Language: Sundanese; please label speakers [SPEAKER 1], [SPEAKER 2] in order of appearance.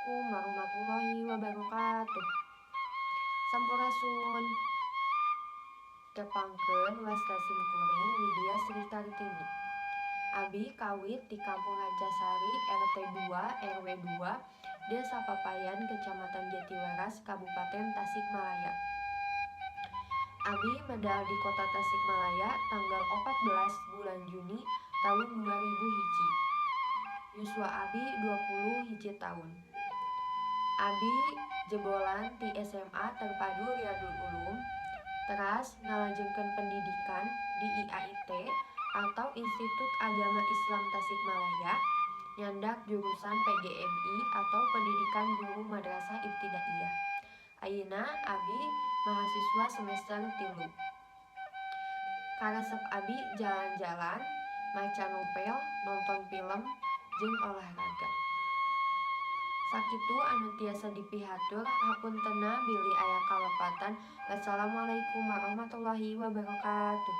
[SPEAKER 1] Wassalamualaikum warahmatullahi wabarakatuh. Sampurasun. Tepangkeun, wasta sim kuring Widya Sri Kartini. Abi kawit di Kampung Rancasari, RT 2 RW 2, Desa Papayan, Kecamatan Jatiwaras, Kabupaten Tasikmalaya. Abi medal di Kota Tasikmalaya tanggal 14 bulan Juni tahun 2001. Yuswa abi 21 tahun. Abi jebolan ti SMA Terpadu Riyadul Ulum, teras ngalajengkeun pendidikan di IAIT atau Institut Agama Islam Tasikmalaya, nyandak jurusan PGMI atau Pendidikan Guru Madrasah Ibtidaiyah. Ayeuna abi mahasiswa semester 3. Karesep abi jalan-jalan, maca novel, nonton film, jeung olahraga. Sakitu anu tiasa dipihatur, hapuntenna bilih aya kalepatan. Wassalamualaikum warahmatullahi wabarakatuh.